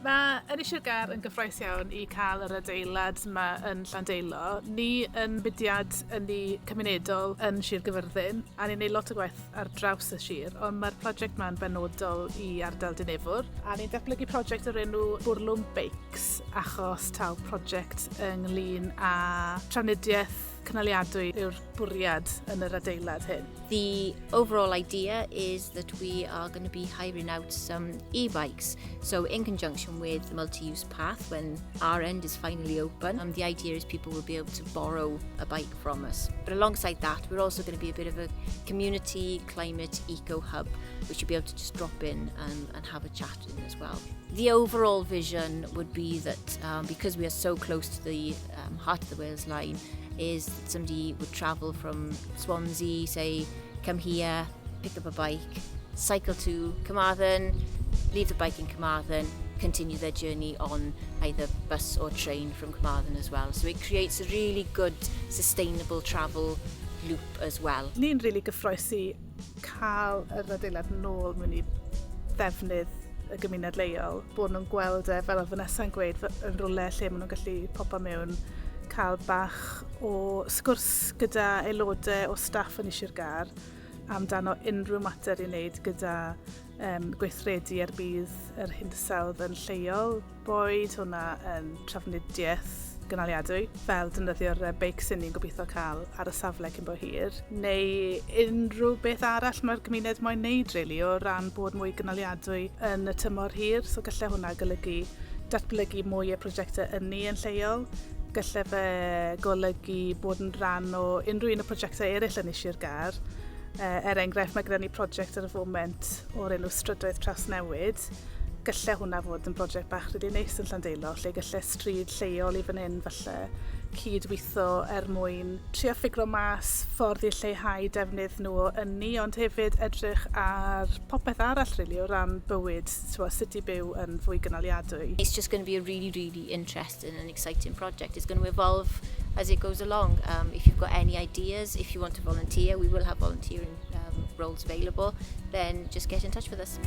Mae Ynni Sir Gâr yn gyffrous iawn i cael yr adeilad yma yn Llandeilo. Ni yn mudiad ynni cymunedol yn Sir Gyfyrddin a ni'n neud lot o gwaith ar draws y sir, ond mae'r prosiect yma'n benodol i ardal Dinefwr. A ni'n datblygu prosiect o'r enw Bwrlwm Beics achos taw prosiect ynglyn â trafnidiaeth cynaliadwy yw'r bwriad yn yr adeilad hyn. The overall idea is that we are going to be hiring out some e-bikes. So in conjunction with the multi-use path, when our end is finally open, the idea is people will be able to borrow a bike from us. But alongside that, we're also going to be a bit of a community climate eco hub, which you'll be able to just drop in and have a chat in as well. The overall vision would be that because we are so close to the heart of the Wales line, is that somebody would travel from Swansea, say, come here, pick up a bike, cycle to Carmarthen, leave the bike in Carmarthen, continue their journey on either bus or train from Carmarthen as well. So it creates a really good sustainable travel loop as well. Ni'n really gyffrous i cael yr adeilad nôl mewn i ddefnydd y gymuned leol, bod nhw'n gweld e, fel oedd Vanessa'n gweud, yn rhywle lle maen nhw'n gallu popo mewn, cael bach o sgwrs gyda aelodau o staff yn Sir Gâr amdano unrhyw mater i wneud gyda gweithredu er budd yr hinsawdd yn lleol, boed hwnna yn trafnidiaeth gynaliadwy, fel defnyddio'r beics sy'n ni'n gobeithio cael ar y safle cyn bo hir, neu unrhyw beth arall mae'r gymuned moyn wneud, really, o ran bod mwy gynaliadwy yn y tymor hir. So gallai hwnna golygu datblygu mwy o prosiectau ynni yn lleol, gallai fe golygu bod yn rhan o unrhyw un o prosiectau eraill yn Sir Gâr. Er enghraifft, mae gyda ni prosiect ar y foment o'r enw Strydoedd Trawsnewid. Gallai hwnna fod yn brosiect bach rili neis yn Llandeilo, lle gallai stryd lleol i fan hyn falle cydweithio er mwyn trio ffigro mas ffordd i lleihau defnydd nhw o ynni, ond hefyd edrych ar popeth arall really, o ran bywyd, twa, sut i byw yn fwy gynaliadwy. It's just going to be a really, really interesting and exciting project. It's going to evolve as it goes along. If you've got any ideas, if you want to volunteer, we will have volunteering roles available, then just get in touch with us.